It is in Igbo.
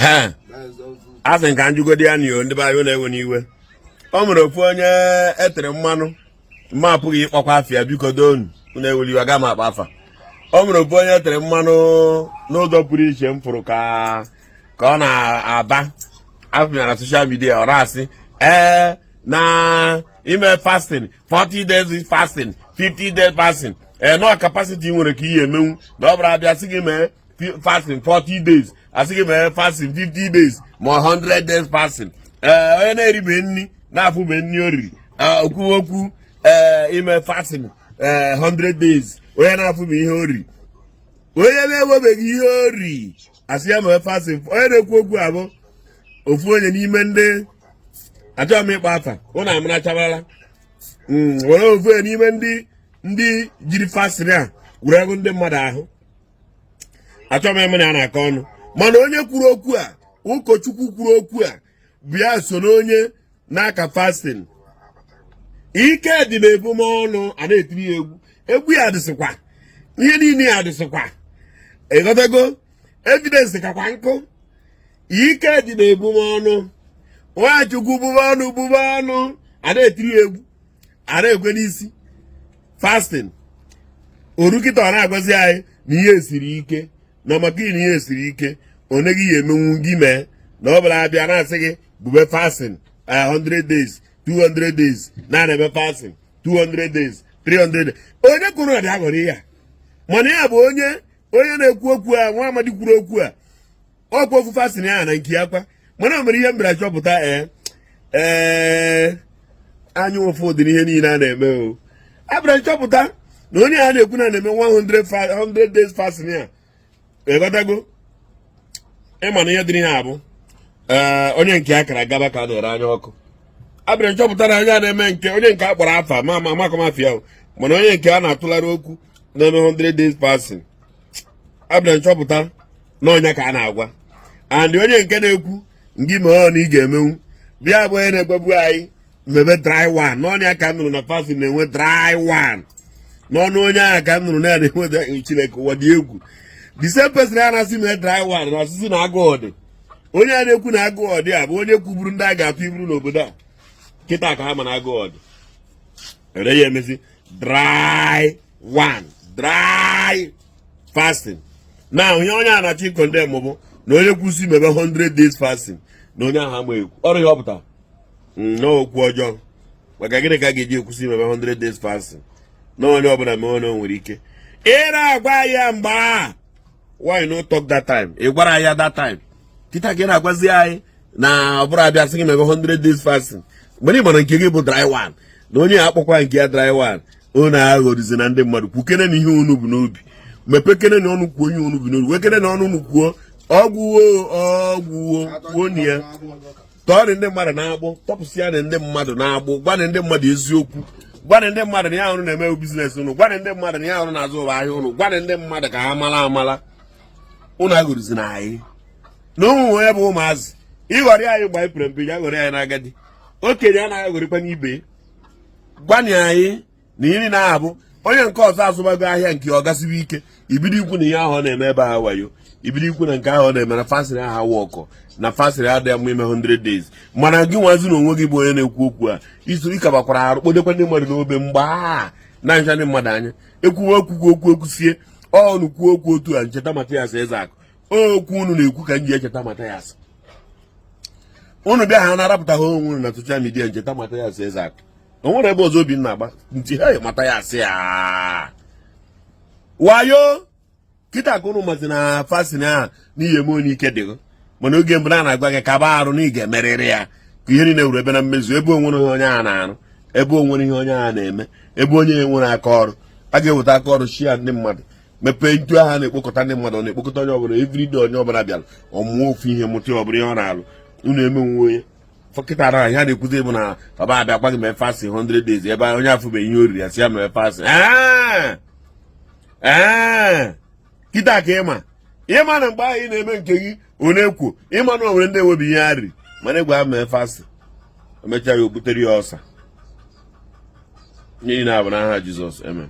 Ehe, a sị ka m jụgodi ya n'iyo ndị be anyị na-ewe n'iwe. O nwere ofu onye etere mmanụ, mma apụghị ịkpọkwa afa ya, biko doonu, unu eweli iwe, aga m akpa afa. O nwere ofu onye etere mmanụ n'ụzọ pụrụ iche m fụrụ ka ka ọ na-aba afụ ya na social media, ọ na-asị ee na ime fasting 40 days fasting, 50 days fasting, ee nọ capacity nwere ka ihe emenwu na ọ bụrụ abịa sị gị mee fasting 40 days, asị gị mee fasting 50 days ma 100 days fasting. Ee, onye na-eribe nri na-afụbe nri o riri okwu okwu ee ime fasting ee 100 days, onye na-afụbe ihe o riri, onye na-enwebeghị ihe o riri, asị ya mee fasting. Onye na-ekwu okwu abụ ofu onye n'ime ndị achọghị m ịkpọ afa, ụnụ amarachabala, were ofu onye n'ime ndị jiri fasting a were ego ndị mmadụ ahụ. Achọghị m ịma na ya na-akọ ọnụ, mana onye kwuru okwu a, ụkọchukwu kwuru okwu a, bụ ya so n'onye na-aka fasting. Ike dị n'ebumọnụ a na-etiri ya egwu, egwu ya dịsịkwa, ihe niile ya dịsịkwa, ịghọtago? Evidence kakwa nkụ. Ike dị n'ebumọnụ Nwachukwu, bube ọnụ, bube ọnụ, a na-etiri ya egwu, a na-ekwe n'isi fasting. Oru kịta ọ na-agwazi anyị na ihe siri ike, na maka na ihe siri ike, onye gị ya emenwu gị mee na ọ bụla abịa na-asị gị bube fasting 100 days, 200 days, na na-eme fasting 200 days, 300 days. Onye kwuru na dị aghọrọ ya, mana ya bụ onye onye na-ekwu okwu a, nwa amadi kwuru okwu a, ọkwa ofu fasting ya na nke ya kwa. Mana o mere ihe m bịara chọpụta, ee ee anya ụfụ dị n'ihe niile a na-eme. O abịara nchọpụta na onye a na-ekwu na na-eme 100 days fasting ya, ịghọtago? Ịma na ihe dị n'ihe a bụ ee onye nke ya kara gaba ka a na-ere anya ọkụ. Abịara nchọpụta na onye a na-eme nke onye nke a kpọrọ afa ma ma amakọmafia, mana onye nke a na-atụgharị okwu na-eme 100 days fasting, abịara nchọpụta na onye ka a na-agwa and onye nke na-ekwu ngị mee ọ na ị ga-emenwu bịa bụ onye na-egwegbu anyị mebe dry one. N'ọnụ ya ka m nụrụ na fasting na-enwe dry one. N'ọnụ onye ahụ ka m nụrụ na ya na-enwe dry. Chineke, ụwa dị egwu. The same person a na-asị mee dry one na asịsị na agụụ dị, onye a na-ekwu na agụụ dị a bụ onye kwuburu ndị a ga-atụ iburu n'obodo a kịta ka ha ma na agụụ dị ere ya emezi dry one, dry fasting. Na ihe onye a na-achọ ịcondemn bụ na onye kwụsị mebe 100 days fasting na onye ahụ ama ekwu ọrụ ihe ọ pụtara n'okwu ọjọọ. Maka gịnị ka a ga-eji ekwụsị mebe 100 days fasting na onye ọbụla mee onye o nwere ike ị na-agwa ya mgbe a? Why no talk that time? Ị gwara ya that time, kịta ka ị na-agwazi anyị na ọ bụrụ abịa sị gị mebe 100 days fasting mgbe ị mara nke gị bụ dry one, na onye ya akpọkwa nke ya dry one. Unu aghọrịzi na ndị mmadụ. Kwukene na ihe unu bụ n'obi, mepekene na ọnụ kwuo ihe unu bụ n'obi, wekene na ọnụ unu kwuo ọgwụwo ọgwụwo, kwuo na ya tọọrị ndị mmadụ na-agbụ, tọpụsịa na ndị mmadụ na-agbụ, gwanị ndị mmadụ eziokwu, gwanị ndị mmadụ na ya ọrụ na-eme business unu, gwanị ndị mmadụ na ya ọrụ na-azụ ụwa ahịa unu, gwanị ndị mmadụ ka ha mara amala. Unu aghọrịzi na anyị na ụmụ onye bụ ụmụazị. Ịghọrị anyị mgbe anyị pere mpe, ya ghọrị anyị n'agadi. Okenye anaghị aghọrịkwa n'ibe. Gwanị anyị na ihe niile ahụ bụ onye nke ọzọ azụbago ahịa nke ọ gasibe ike, ibido ikwu na ihe ahụ ọ na-eme ebe ahụ wayo, ibido ikwu na nke ahụ ọ na-eme na fasting ahụ awụ ọkọ, na fasting adịghị mma ime 100 days. Mana gị nwazi na onwe gị bụ onye na-ekwu okwu a, iso ịkabakwara arụ kpodekwa ndị mmadụ n'obe mgbe a na-ncha ndị mmadụ anya ekwuwe okwu okwu ekwusie ọnụ kwuo okwu otu a. Ncheta Mathias Ezeakụ, okwu unu na-ekwu ka m ji echeta Mathias. Unu bịa ha na-arapụtaghị onwe unu na social media. Ncheta Mathias Ezeakụ, o nwere ebe ọzọ obi na-agba ntị ha Mathias ya wayo kịta ka unu mazi na fasting ahụ n'ihi eme onye ike dịghị. Mana oge mbụ na na-agwa gị kaba arụ na ị ga-emerịrị ya ka ihe niile wuru ebe na mmezu, ebe onwere ihe onye ahụ na-arụ, ebe onwere ihe onye ahụ na-eme, ebe onye nwere aka ọrụ a ga-eweta aka ọrụ shia ndị mmadụ mepee ntu ahụ na-ekpokọta ndị mmadụ, ọ na-ekpokọta onye ọbụla. Everyday onye ọbụla bịara ọmụọ ofu ihe mụta, ọ bụrụ ihe ọ na-alụ. Unu emenwe onye kịta na ihe a na-ekwuzi bụ na baba abịa gwa gị mee fasting 100 days, ebe onye afụbeghị ihe o riri ya si ya mee fasting. Ee, kịta ka ịma ịma na mgbe ahụ ị na-eme nke gị, ọ na-ekwo ịma na o nwere ndị enwebi ihe ha riri, mana egwu ha mee fasting, emechaa ya o butere ya ọsa. Niile a bụ n'aha Jizọs, amen.